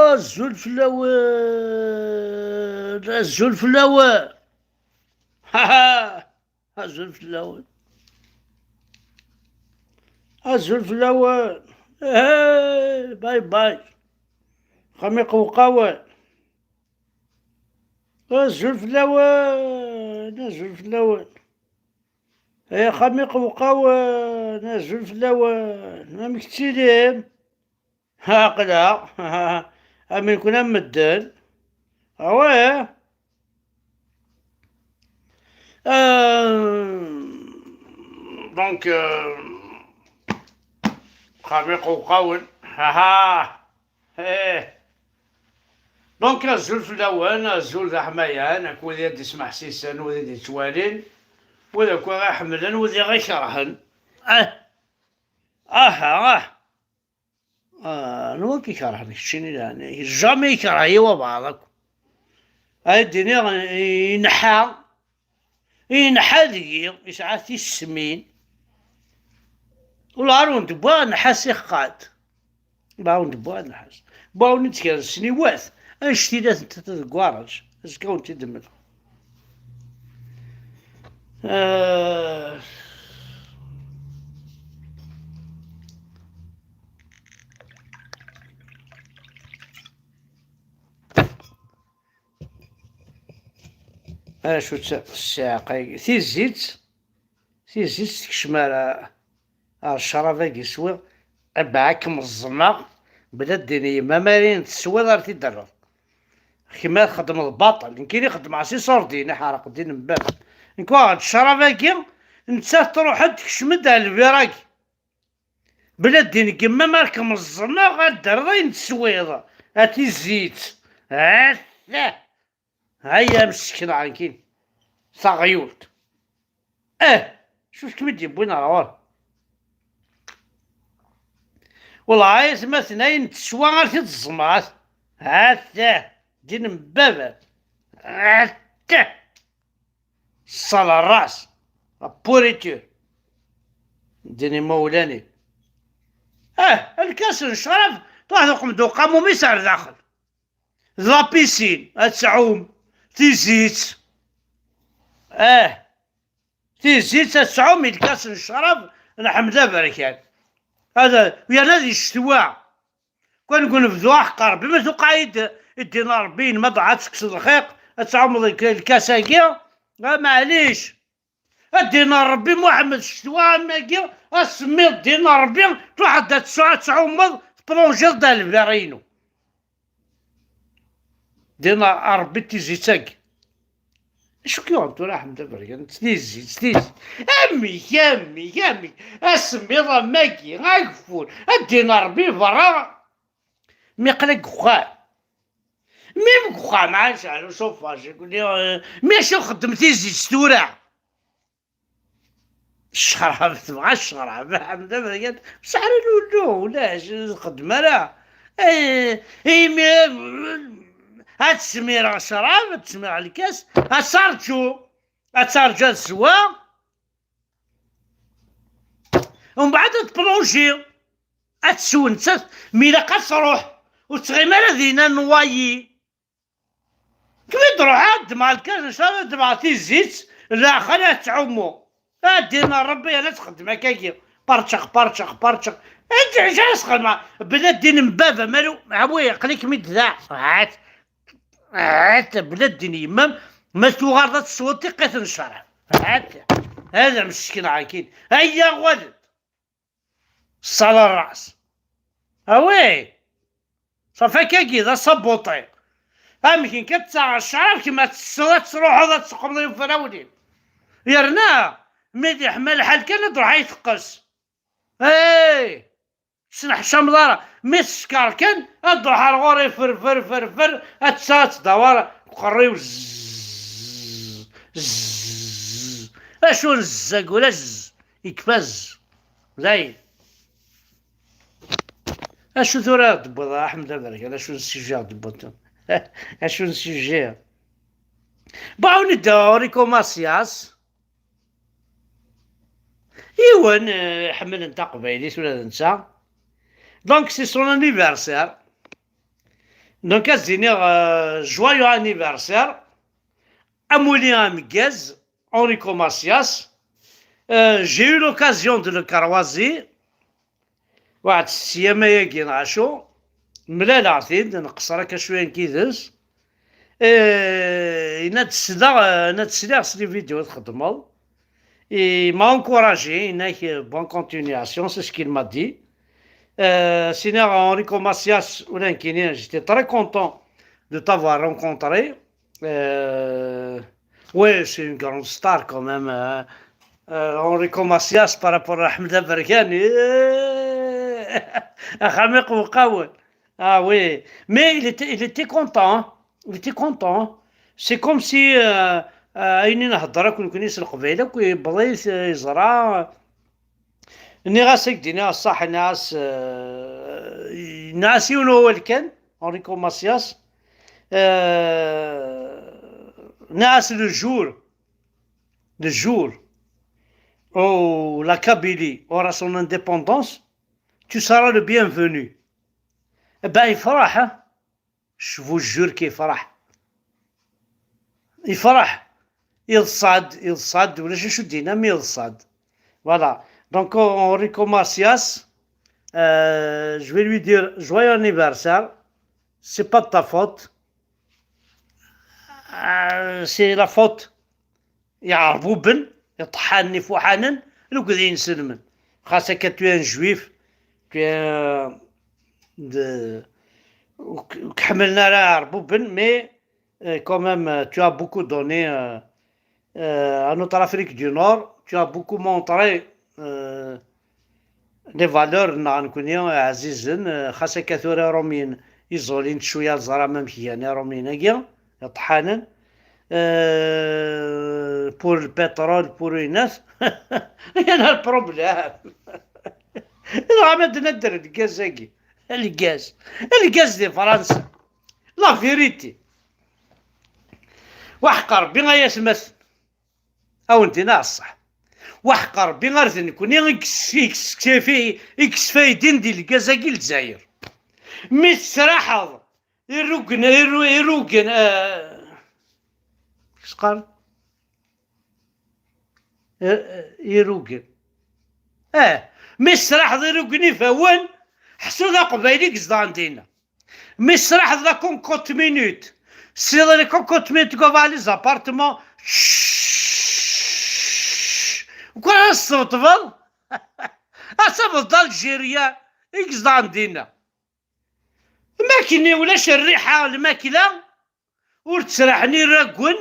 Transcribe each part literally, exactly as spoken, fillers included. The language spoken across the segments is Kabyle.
Azul fell-awen, azul fell-awen. Ha, ha. Azul fell-awen. Azul fell-awen. Hey, bye bye. Xami qewqawen. Azul fell-awen, azul fell-awen. Ay xami qewqawen, azul fell-awen. Amek ttilim? Aql-aɣ am nekni am medden. Awah. Euh, donc, euh, xami qewqawen. Haha. Eh. Donc, azul fell-awen, azul d aḥmayan, ak wid i d-ismeḥsisen, wid i d-ittwalin, wid akk i ɣ-iḥemmlen, wid i ɣ-ikerhen. Ah. Aha, ah. Ah, anwa i k-ikerhen keččini leɛnaya-k? Jamais ikerh yiwen wabɛaḍ akk. Ad d-iniɣ, inḥa, inḥa deg-i, yesɛa tismin. Ula ɣer wen-d-wwiɣ nnḥas iqqad. Ula ɣer wen-d-wwiɣ nnḥas. Wwiɣ-wen-d kra n sniwat. Annect-ila tent-ata deg ugaṛaj. Azekka wen-t-id-mleɣ. Ah. Acu-tt ssiɛqa-agi? Tizit, tizit tekcem ar, ar ccrab-agi swiɣ, abɛa kem ẓẓmeɣ, bla ddin yemma, ma ayen teswiḍ ar t-id-terreḍ. Kemm ad txeddmeḍ baṭel, nekkini xeddmeɣ s iṣurdiyen, iḥerq ddin n baba. Nekk uɣeɣ-d ccrab-agi, nettat truḥ-d tekcem-d ar lbir-agi. Bla ddin n yemma, ma ar kem ẓẓmeɣ, ad d-terreḍ ayen teswiḍ, a tizit. Ata. Aya mesken ɛenkin. Taɣyult. Eh, acu kem-id-yewwin ɣer ɣur? Wellah ay atmaten, ayen teswa ar t-id-ẓẓmeɣ. Ata, ddin n baba. Ata. Sale race. La pourriture. Ddin imawlan-im. Eh, lkas n ccrab, truḥ tuqem-d uqamum-is ar daxel. D la piscine, ad tɛum. Tizit. Eh, tizit ad tɛum i lkas n ccrab n Ḥmed Aberkan. Hada, yerna di ccetwa. Kan deg unebdu aḥeqqer, bima tuqeɛ-id i ddin n Ṛebbi, yenna-d ad tekkseḍ lxiq, ad tɛummeḍ lk-, lkas-agi, ah, maɛlic. A ddin n Ṛebbi, Muḥemmed, ccetwa am wagi, asemmiḍ ddin n Ṛebbi, truḥeḍ ad tsu-, ad tɛummeḍ, tplonjiḍ-d ar lbir-inu. Ddin n Ṛebbi d tizit-agi. Acu k-yuɣen tura, Ḥmed Aberkan? D tizit, d tizit. Amek, amek, amek? Asemmiḍ am wagi, ageffur, a ddin n Ṛebbi berra. Mi aql-ak deg uxxam. Mi deg uxxam, ɛad ceɛl uṣufeṛ, mi acu xeddem tizit tura? Ccṛab, tebɣa ccṛab, Ḥmed Aberkan, seḥri lullu, ulac, ur txeddem ara. Eh, imi, ad smireɣ ccṛab, ad smireɣ lkas, ad tarǧu, ad tarǧu ad sweɣ. Umbeɛd ad tplonji, ad tessew nettat, mi ilaq ad truḥ, ur tettɣimi ara dinna nwayi. Kem-id-ruḥ, ad ddmeɣ lkas n ccrab, ad ddmeɣ tizit, daxel ad ttɛumu. A ddin n Ṛebbi, ad txeddem akkagi. Perčex, perčex, perčex. Ad ǧeɛǧeɛ ad sxedmeɣ. Bla ddin n baba, malu, awi, aql-ikem-id da. Hat. Hat, bla ddin yemma-m, ma tuɣaleḍ ad tesweḍ tiqqit n ccrab. Hat. Hada meskin ɛakin. Ayya, ɣwad-d. Sale race. Ah oui. Ṣafi akkagi d asabuṭi. Amek nekk ad ttaɣeɣ ccrab, kemm ad tesseḍ, ad truḥeḍ, ad teqqmeḍ ifrawlen. Yerna, mi d-iḥma lḥal kan, ad ruḥ ad yi-teqqes. Hey! Tesneḥcameḍ ara. Mi teskeṛ kan, ad ruḥ ar ɣur-i, fer, fer, fer, fer, ad tt-, ad tdawar, uqerri-w zzz, zzz. Acu n zzag ulac zzz, yekfa zzz. Dayen. Acu tura i ɣ-d-tewwiḍ, a Ḥmed Aberkan? Acu n sujet i ɣ-d-tewwiḍ tura? Acu n sujet? Bon, on est d'accord, Rico Macias. Yiwen, eh, ḥemmlen taqbaylit ula d netta. Donc, c'est son anniversaire. Donc, ad s-iniɣ, euh, joyeux anniversaire, amulli ameggaz, Enrico Macias. Euh, j'ai eu l'occasion de le croiser. Waɛd siyama-agi neɣ acu, mlaleɣ-t-id, nqeṣṣer akka cwiya nekk yid-s. Euh, yenna-d sleɣ, euh, yenna-d sliɣ s les vidéos txeddmeḍ. Il m'a encouragé, yenna-k, euh, bonne continuation, c'est ce qu'il m'a dit. Euh, sinon, Enrico Macias, ula nekkini, j'étais très content de t'avoir rencontré. Euh, ouais, c'est une grande star quand même, hein. Euh, Enrico Macias par rapport à Ahmed Aberkan. Eh, axxam iqewqawen. Ah oui, mais il était, il était content, hein. Il était content. C'est comme si, euh, euh, ayen i nhedder akk nekkni s Leqbayel akk, yewweḍ-it, euh, yeẓra. Nniɣ-as, ad k-d-iniɣ ṣṣeḥ, nniɣ-as, euh, nniɣ-as yiwen wawal kan, Enrico Macias. Euh, nniɣ-as, le jour, le jour où la Kabylie aura son indépendance, tu seras le bienvenu. Eh ben, yefreḥ, hein. Je vous jure qu'il yefreḥ. Yefreḥ. Yeḍsa-d, yeḍsa-d, ulac acu d-yenna, mi yeḍsa-d. Voilà. Donc, Enrico Macias, euh, je vais lui dire joyeux anniversaire. C'est pas de ta faute. Euh, c'est la faute Iɛerbuben, iṭeḥḥanen ifuḥanen, akked yinselmen. Xas akka, tu es un juif, tu es un de, ur k-, ur k-ḥemmlen ara Iɛerbuben, mais, euh, quand même, euh, tu as beaucoup donné, euh, euh, à notre Afrique du Nord, tu as beaucoup montré, euh, les valeurs-nneɣ nekkni ɛzizen, euh, xas akka tura Iṛumyen iẓẓulin-d cwiya, teẓram amek gan Iṛumyen-agi, iṭeḥḥanen, euh, pour le pétrole, pour une, il y en a le problème. Dɣa ma d-nadder lgaz-agi, lgaz, lgaz di Fransa, la vérité. Waḥeq Ṛebbi ay atmaten. Ad wen-d-iniɣ ṣṣeḥ. Waḥeq Ṛebbi ar d nekkni i yes-, i yes-, i yesfaydin di lgaz-agi n Lezzayer. Mi tesraḥeḍ irugen, iru-, irugen, eh, s-qqaren? Eh, eh, irugen. Eh, mi tesraḥeḍ irugen ibawen, ḥṣu d aqbayli i izedɣen dinna. Mi tesraḥeḍ la cocotte minute, tesliḍ la cocotte minute deg uḍar les appartements, cc-, ukan ad tesṭebṭbeḍ, ad tafeḍ d Algérien i yezedɣen dinna. Lmakla, ulac rriḥa, lmakla, ur ttraḥen iragen,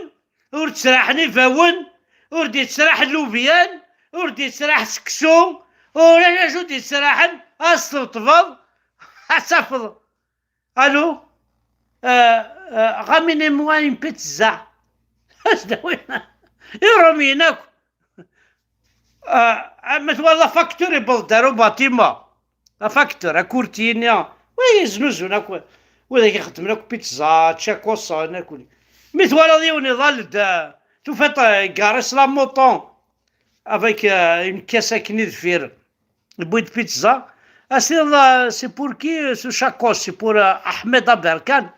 ur ttraḥen ibawen, ur d-yettraḥ llubyan, ur d-yettraḥ seksu, ulac acu d-yettraḥen, ad tesṭebṭbeḍ, ad tafeḍ. Allô? Euh, euh, ramenez-moi une pizza. Iṛumyen akk. Ah, ma twalaḍ afaktur yewweḍ-d ar ubaṭima. Afaktur, akurti-nni. Wi yeznuzun akk. Widak ixeddmen akk pizza, tchakoṣ, akk. Mi twalaḍ yiwen iḍall-d, ah, tufiḍ, ah, garé-s la moto avec, ah, une caisse akken i deffir. Yewwi-d pizza. As-tiniḍ, ah, c'est pour qui, euh, ce tchakoṣ? C'est pour, ah, Ahmed Aberkan.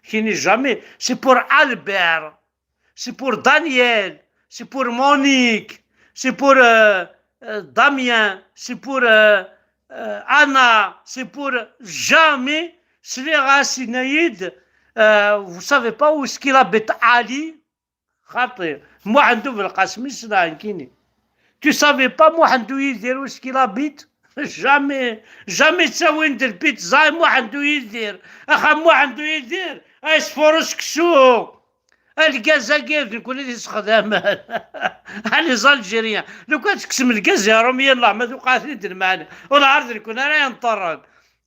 Kini jamais. C'est pour Albert. C'est pour Daniel, c'est pour Monique, c'est pour, euh, euh, Damien, c'est pour, euh, euh, Anna, c'est pour, jamais. Sliɣ-as, yenna-yi-d, euh, vous savez pas où est-ce qu'il habite Ali? Xaṭi, Muḥend U Belqasem i sliɣ nekkini. Tu savais pas Muḥend U Yidir où est-ce qu'il habite? Jamais, jamais ttawin-d lpizza i Muḥend U Yidir. Axxam Muḥend U Yidir, ay sfuru seksu. Argaz-agi d nekkni i t-issexdamen. Les Algériens. Lukan tekksem lgaz i Iṛumyen, leɛma tuqeɛ-ten-id lmeɛna. Ur ɛad d nekkni ara yenṭerren.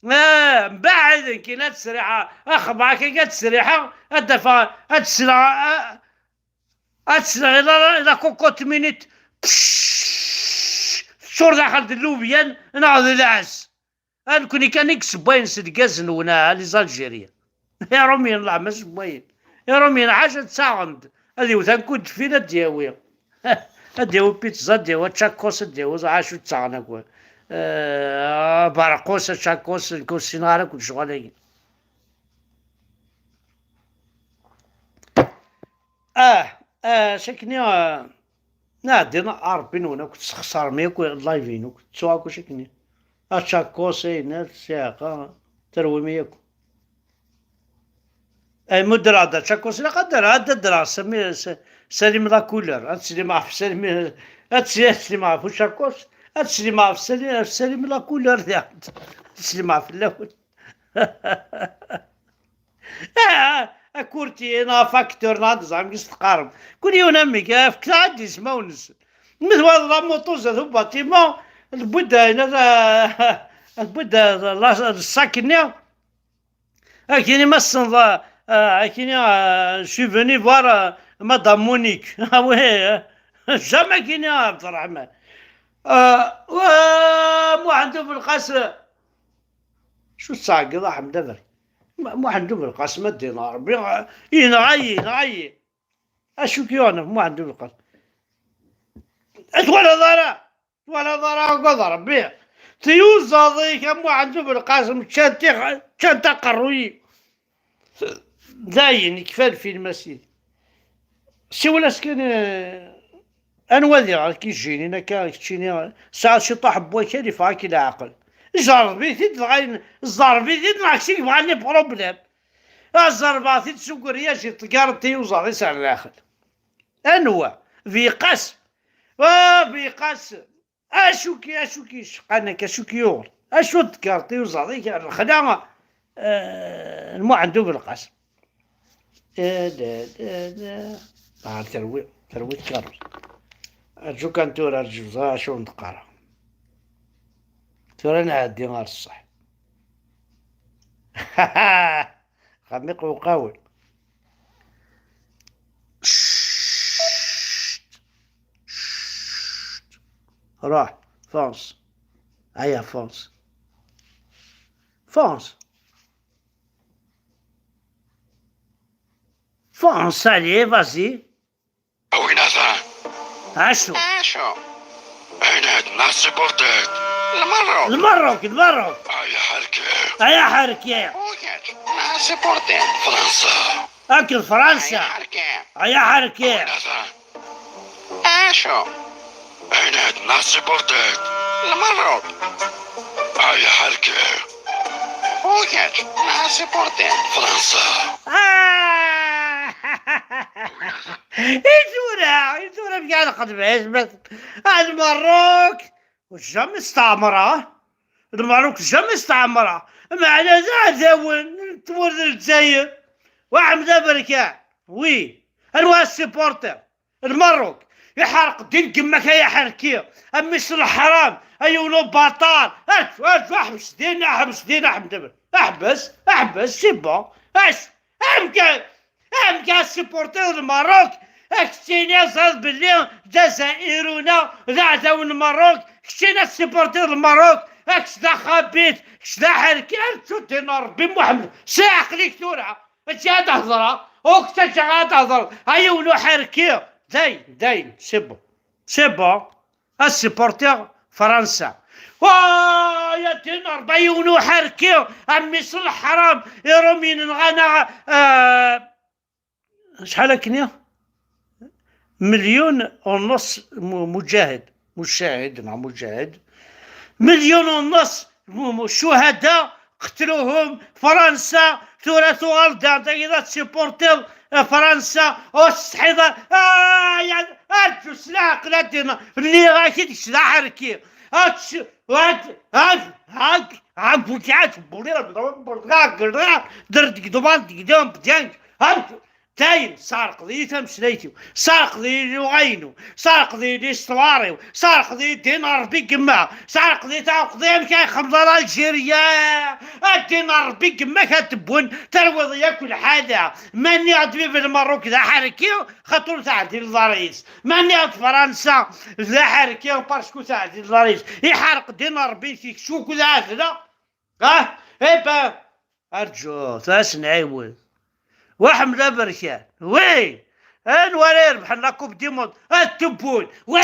Ah, mbaɛd nekkini ad tesriḥ, axebbeṛ akka ad tesriḥeɣ, ad d-afeɣ, ad tesleɣ, ah, ad tesleɣ i la, i la cocotte minute. Pcc! Teččur daxel d llubyan neɣ d lɛes. A nekkni kan i yessewwayen s lgaz-nwen, ah, les Algériens. Iṛumyen leɛma ssewwayen. Iṛumyen ḥaca ttaɣen-d. Ad iwet anku deffir ad d-yawi. Ad d-yawi pizza, ad d-yawi tchakoṣ, ad d-yawi acu ttaɣen akk. Eh, aberqus, tchakoṣ, nekk ur ssineɣ ara akk lecɣal-agi. Ah, ah, sakni, ah, nɛeddi, a Ṛebbi-nwen akk, tesxeṣrem akk live-inu, ttuɣ akk sakni. A Tšakos, ayen, a Tsiɛqa, terwim-iyi akk. Ay, mudreɣ-d a Tšakos, ilaq ad d-rreɣ, ad d-rreɣ Sami, S-, Salim la couleur, ad teslim ɣef Salim, ad tes-, ad teslim ɣef Ucakos, ad teslim ɣef Salim, ɣef Salim la couleur, diɣ ad teslim ɣef fell-awen. Ah, akurti, neɣ afaktur, neɣ ad teẓrem gis teqqarem. Kul yiwen amek, fket-aɣ-d ismawen-nsen. Mi twalaḍ la moto zdat ubatiman, tewwi-d ayen, tewwi-d la, la, ṣṣak-nni. Akini ma tessneḍ, ah, akini, ah, je suis venu voir, ah, Madame Monique. Ah oui, ah, jamais akini, ah, Abderrahman. Ah, wa Muḥend Ubelqas. Acu tettɛeggiḍ a Ḥmed Aberkan? Ma-, Muḥend Ubelqasem ad d-ineɣ Rebbi, yenɣa-yi, yenɣa-yi. Acu k-yuɣen ɣef Muḥend Ubelqasem? Ur twalaḍ ara, ur twalaḍ ara, agad Rebbi. Tiyuzaḍ-ik a Muḥend Ubelqasem ččant iɣ-, ččant aqerruy-iw. Dayen, ikfa lfilm a sidi. Siwel-as kan, eh, anwa diɣ k-ijjinin akka, keččini, sɛiɣ ciṭuḥ n wakal, yeffeɣ-ak leɛqel. Jerreb-it-id, dɣa yen-, ẓerb-it-id, neɣ kečč i yebɣan les problèmes. Ẓerbeɣ-t-id s ugriyaj, yeṭṭegareḍ tiyuzaḍ-is ar daxel. Anwa? Biqas. Ah, Biqas. Acu k-, acu k-yecqan akka, acu k-yuɣen? Acu d-tgareḍ tiyuzaḍ-ik ar lexla, eh, n Muḥend Ubelqasem? Eh, da, da, da. Ah, terwi, terwi tkeṛṛust. Arǧu kan tura, arǧu, ẓer acu n-d-qqareɣ. Tura nɛeddi ɣer ṣṣeḥ. Xamiq uqawel. Chut. Chut. Ruḥ, fonce. Aya, fonce. Fonce. Fonce, allez, vas-y. A winata. Acu? Acu? Ayen-ad neɣ siburtit? Lmerruk. Lmerruk, Lmerruk. Ay aḥerki. Ay aḥerki. U kečč, neɣ siburtit? Fransa. Akked Fransa. Ay aḥerki. Ay aḥerki. A winata. Acu? Ayen-ad neɣ siburtit? Lmerruk. Ay aḥerki. U kečč, neɣ siburtit? Fransa. Ah! I tura, i tura mgal qedbac, bas. Ah, Lmerruk, jamais steɛmreɣ. Lmerruk, jamais steɛmreɣ. Meɛna d aɛdawen n tmurt n Lezzayer. Wa Ḥmed Aberkan. Oui. Anwa supporter? Lmerruk. Iḥerq ddin n yemma-k ay aḥerki. A mmi-s n leḥram. A yiwen ubaṭal. Arǧu, arǧu, ḥbes din, ḥbes din, a Ḥmed Aberkan. Ḥbes, ḥbes, c'est bon. Acu? Amek, amek a supporter n Lmerruk, a k-ttini ẓriɣ belli d azairuna, d aɛdaw n Lmerruk, keččini a supporter n Lmerruk, a kečč d axabit, kečč d aḥerki, arǧu din Rebbi Muḥemmed, s aɛqel-ik tura, eǧǧ ad hedreɣ, ur k-ttaǧǧaɣ ad tehdeṛ, a yiwen uḥerki, dayen, dayen, c'est bon, c'est bon. Ad supportiɣ Fransa. Wa, ya ddin Ṛebbi, a yiwen uḥerki, a mmi-s n leḥram, Iṛumyen nɣan-aɣ, ah, acḥal akkenni? Melyun u nneṣ mu-, muǧahid, mucahid neɣ muǧahid. Melyun u nneṣ mu-, mu-, cuhada, qetluhum Fransa, tura tuɣal-d ar dagi ad tsupportiḍ, eh, Fransa, ur tessetḥiḍ ara. Ah, ya, arǧu s leɛqel a ddin, nniɣ-ak-id kečč d aḥerki. Ad ts-, ad, ad, ad, ad, ad, Dayen, sɛerqeḍ-iyi tameslayt-iw, sɛerqeḍ-iyi luɣa-inu, sɛerqeḍ-iyi l'histoire-iw, sɛerqeḍ-iyi ddin Ṛebbi gemma, sɛerqeḍ-iyi taɛuqḍ-iw amek ay xemḍeɣ Algérie, a ddin Ṛebbi gemma-k ad tewwen, terwiḍ yakk lḥala. Ma nniɣ-d bib Lmerruk d aḥerki, xaṭer ur teɛdil ḍar-is. Ma nniɣ-d Fransa d aḥerki, parce que ur teɛdil ḍar-is. Iḥerq ddin Ṛebbi kečč wukud ɛedleɣ. Ah, eh ben, arǧu, tura ad s-nɛiwed. Wa Ḥmed Aberkan, oui! Anwa ara irebḥen la Coupe du Monde? Ad tewwun! Oui!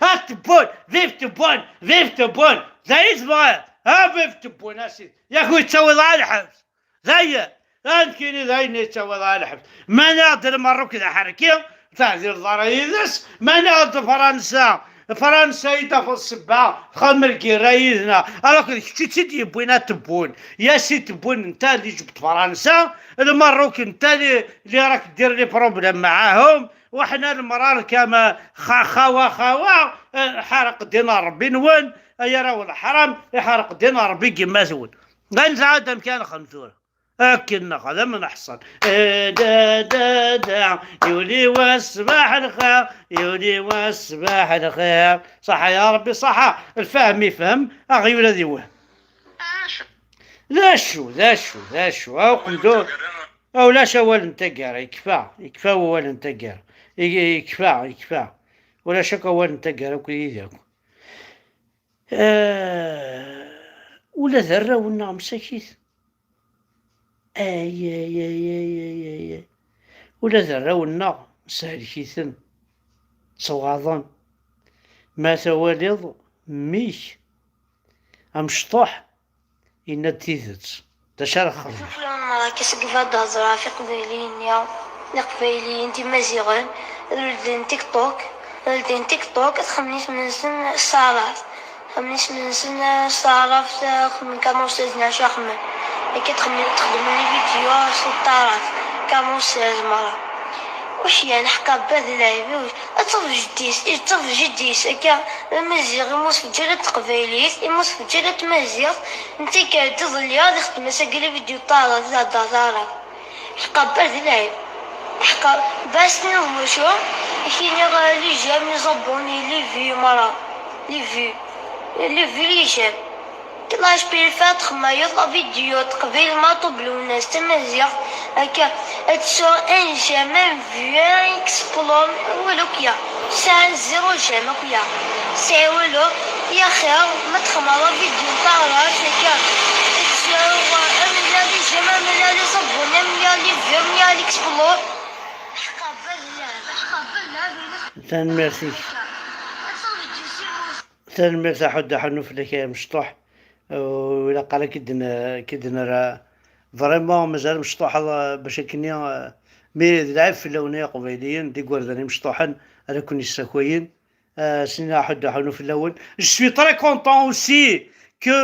Ad tewwun! Vive tewwun! Vive tewwun! D ayen tebɣiḍ! Ah, vive tewwun, a sidi! Yak ur yettawiḍ ara lḥebs! Dayen! Ad nekkini d ayen yettawiḍ ɣer lḥebs. Ma nniɣ-d Lmerruk d aḥerki, teɛdil ḍara yid-s. Ma nniɣ-d Fransa, Fransa i d-tafeḍ ssebba, txemmem lgirra yid-neɣ. Alors que d kečč i tt-id-yewwin ad tewwun. Yas i tewwun nta li jebd Fransa, Lmerruk nta li, li راك دير les problèmes معاهم. واحنا المرار كما خ-، خوا خوا، آه، حرق دين ربي نون، يا راهو الحرام يحرق دين ربي كما تون. غير نتعاد امكان خمسورة. اكن ناخذ من احسن. إيه دا دا دا، يولي والصباح الخير، يولي والصباح الخير. صح يا ربي، صح. الفهم يفهم، اغير ذي وهم. لا شو، لا شو، لا شو، او قندور. او لا شو، ولا انت قاري، يكفى، يكفى ولا انت قاري. يكفى، يكفى. ولا شك ولا انت قاري، كل يدك. آه، ولا ذرة ولا مساكيت. Ay, ay, ay, ay, ay, ay, ay. Ula d arraw-nneɣ, shelk-iten, ttewɛaḍen. Ma tawaliḍ mmi-k, amecṭuḥ, yenna-d tidet. D acu ara xedmeɣ? Fell-awen merra-k, seg bad hezreɣ ɣef Iqbayliyen-nni, Iqbayliyen d Imaziɣen, ldin TikTok, ldin TikTok, ad xemmen isem-nsen s taɛrabt. Xemmen isem-nsen s taɛrabt, xemmen kamussez neɣ acu xemmen. Akka txemmen, txeddmen les vidéos s taɛrabt, kamussez merra. Wac yan, ḥqa bad lɛib, ad tafeḍ jeddi-s, ad tafeḍ jeddi-s, akka, d amaziɣ, imus f lǧal n teqbaylit, imus f lǧal n tmaziɣt, netta kan d iḍelli, ad ixeddem ass-agi les vidéos n taɛrabt, ad ihedder taɛrabt. Ḥqa bad lɛib. Ḥqa, bas nniḍen wacu? Kini, les j'aime, les abonnés, les vues, merra. Les vues. Les vues, les j'aime. Kla H P L F txemmayeḍ la vidéo teqbil ma tublunas tamaziɣt, akka ad tesɛu un j'aime, un vue, un explore, wala akya. Sɛan zéro j'aime akya. Sɛi wala, ya xir, ma txemmayeḍ la vidéo n taɛrabt, akka ad tesɛu un milliard les j'aime, un milliard les abonnés, un milliard les vues, un milliard l'explore. Tanemmirt-ik. Tanemmirt a Ḥuddu Ḥunnu fell-ak ay amecṭuḥ. U ilaq ara k-id-n-, k-id-nerr. Vraiment, mazal mecṭuḥeḍ, eh, bac akkenni, eh, mi d lɛib fell-awen ay Iqbayliyen, d igerdan imecṭuḥen ara ken-yessakayen. Eh, Sina Ḥuddu Ḥunnu fell-awen. Je suis très content aussi que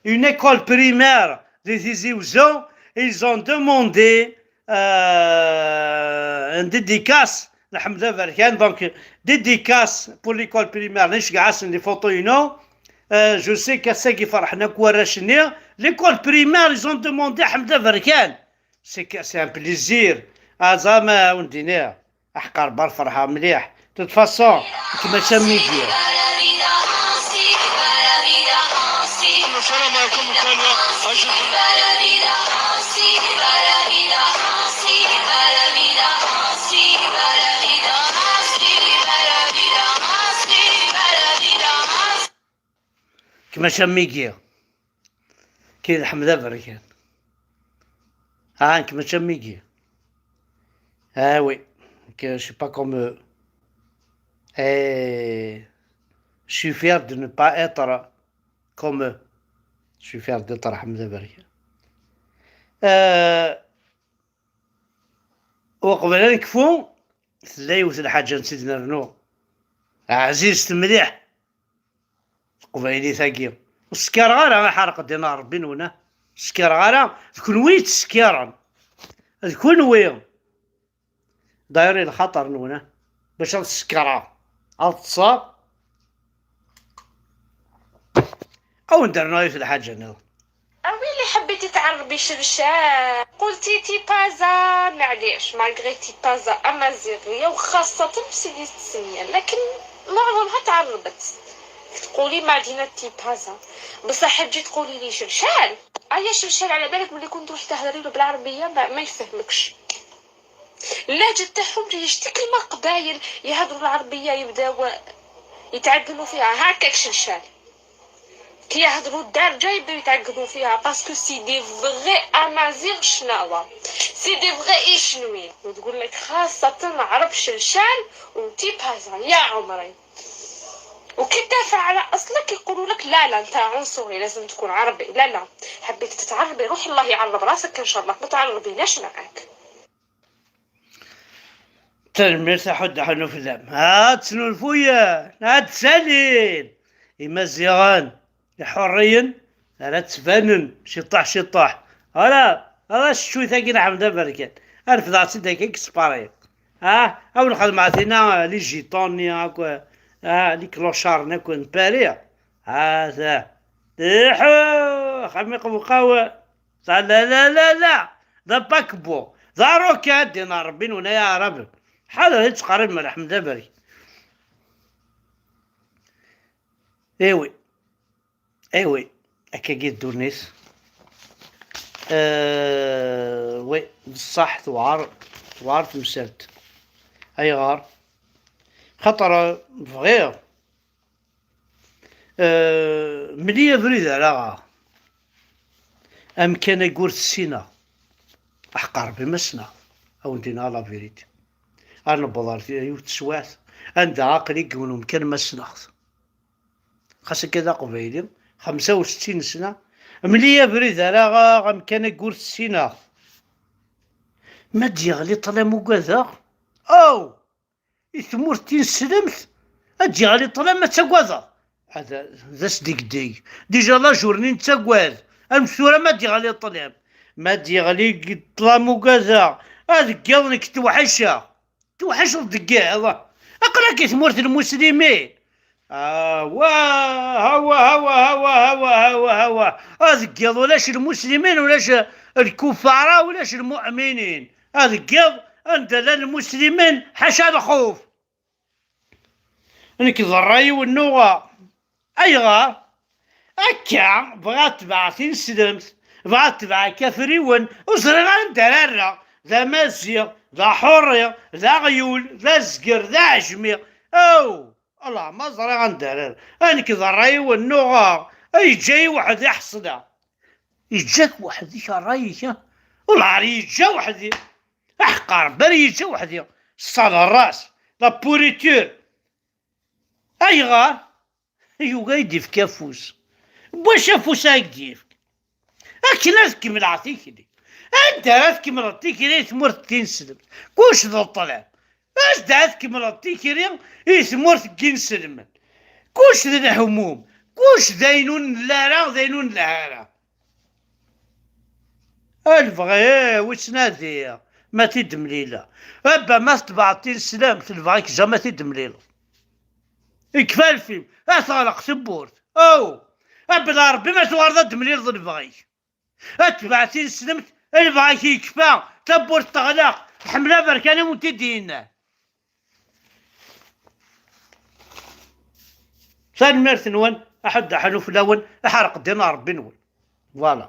une école primaire de Tizi Ouzou, ils ont demandé euh, une dédicace, Lḥemd Aberkan, donc dédicace pour l'école primaire, nceggeɛ-asen les photos-inu. Euh, je sais qu'ass-agi ferḥen akk warrac-nni. L'école primaire, ils ont demandé Ḥemd Aberkan. C'est que, c'est un plaisir. Azam, euh, on dit, aḥqar bar ferḥeɣ mliḥ. De toute façon, nekk mačči am Miguel. السلام عليكم. Nekk mačči am Miguel. Kid Ḥmed Aberkan. Ah, nekk mačči am Miguel. Ah oui, que je suis pas comme eux. Et je suis fier de ne pas être comme eux. Je suis fier d'être Ḥmed Aberkan. Euh, uqbel ad nekfu, tella yiwet n lḥaǧa n tt-id-nernu ɛzizt mliḥ. Teqbaylit-agi. Ur skkareɣ ara, iḥerq ddin n Ṛebbi-nwen, ah. Ur skkareɣ ara, d kenwi i tt-skkiren. D kenwi. D'ailleurs, i lxaṭer-nwen, ah. Bac ad skkareɣ, ad ṭṭseɣ, ad wen-d-rnuɣ yiwet n lḥaǧa nniḍen. أويلي حبيتي تعربي شرشان، قلتي تيبازا، معليش، malgré تيبازا أمازيغية وخاصة في سيدي التسمية، لكن معظمها تعربت. تقولي مدينة تيبازا، بصح تجي تقولي لي شرشان. أيا شرشان، على بالك ملي كنت تروحي تهدري له بالعربية ما، ما يفهمكش. اللهجة تاعهم يشتي كلمة قبايل يهدروا العربية يبداو يتعقلوا فيها، هكاك شرشان. كي يهدروا الدارجة يبداو يتعقدوا فيها، parce que c'est des vrais أمازيغ شناوة، c'est des vrais إيشنوي. وتقول لك خاصة عرب شرشان وتيبازا، يا عمري. وكي تدافع على اصلك يقولوا لك: "لا، لا، انت عنصري، لازم تكون عربي". لا، لا، حبيت تتعربي، روح الله يعرب راسك ان شاء الله، ما تعربيناش معاك. Tanemmirt a Ḥuddu Ḥanuflam. Ha ttnulfuyen, ha ttalin. Imaziɣen iḥurriyen ara d-ttbanen ciṭṭaḥ ciṭṭaḥ. Ara ara ccuyt-agi n Ḥmed Aberkan. Refdeɣ-tt-id akka i yesparin. Ha, a wen-xedmeɣ tinna, les gitans-nni akk, ha, les clochards-nni akk n Paris. Ha ta. Iḥu, axxam iqewqaw. Ta la la la la. D apakbu. D aruka, ddin Ṛebbi n unay aɛraben. Ḥader i ttqerrib Ḥmed Aberkan. Iwi. Iwi. Akkagi ddunit. Euh, oui, bṣaḥ tewɛer, tewɛer temsalt. Ayɣer? Xaṭer bɣiɣ, euh, mli abrid ara aɣeɣ. Amkan-agi ur t-ssineɣ. Aḥeqq Ṛebbi ma ssneɣ-t. A wen-d-iniɣ la vérité. Ar newweḍ ar t-, yiwet teswiɛt, anda aql-i deg yiwen umkan ma ssneɣ-t. Xas akka d aqbayli, xemsa u settin sna, mli abrid ara aɣeɣ, amkan-agi ur t-ssineɣ. Ma d-yeɣli ṭṭlam ugadeɣ, aw! I tmurt tineslemt, ad d-yeɣli ṭṭlam ad tagadeḍ. Ad, d asdegdeg. Déjà la journée nettagad. Am tura ma d-yeɣli ṭṭlam. Ma d-yeɣli ṭṭlam ugadeɣ. Ad deg-iḍ nekk tewḥiceɣ. Tewḥiceḍ deg yiḍ. Aql-ak i tmurt n lmuslimin. Awa, awa, awa, awa, awa, awa, awa. Ad deg-iḍ ulac lmuslimin, ulac lkufara, ulac lmu'minin. Ad deg-iḍ anda llan lmuslimin, ḥaca lxuf. Nekk d ṛṛay-iw nnuɣeɣ. Ayɣer? Akka, bɣiɣ ad tebɛeɣ tineslemt, bɣiɣ ad tebɛeɣ kafriwen, ur ẓriɣ ara anda ara rreɣ, d amaziɣ, d aḥurri, d aɣyul, d azger, d aɛejmi. Aw! Allah, ma ẓriɣ anda ara rreɣ. A nekk d ṛṛay-iw nnuɣeɣ, a yeǧǧa-yi weḥd-i ḥeṣleɣ. Yeǧǧa-k weḥd-ik ṛṛay-ik, a? Wellah, ar yeǧǧa weḥd-i. Aḥeqq Ṛebbi, ar yeǧǧa weḥd-i. Sale ras, la pourriture. Ayɣer? Yugi ad yi-d-yefk afus. N wacu afus ara k-d-yefk? Akken ad kemmleɣ tikli. Anda ara tkemmleḍ tikli i tmurt n tineslemt? Kullec d ṭṭlam. Anda ara tkemmleḍ tikli i tmurt n yinselmen? Kullec d lehmum. Kullec d ayen ur nelli ara, d ayen ur nelhi ara. A lebɣi-w i ttnadiɣ, ma t-id-mlileɣ. Abba ma tebɛeḍ tineslemt, lebɣi-k jamais t-id-temlileḍ. Ikfa lfim, a teɣleq tewwurt. Aw! Abba d Ṛebbi ma tuɣaleḍ ad d-temlileḍ lebɣi-k. Ad tebɛeḍ tineslemt, lebɣi-k yekfa, tawwurt teɣleq, Ḥmed Aberkan i wen-t-id-yennan. Tanemmirt-nwen, aḥuddu ḥanuflawen, aḥerqeddin n Ṛebbi-nwen. Voilà.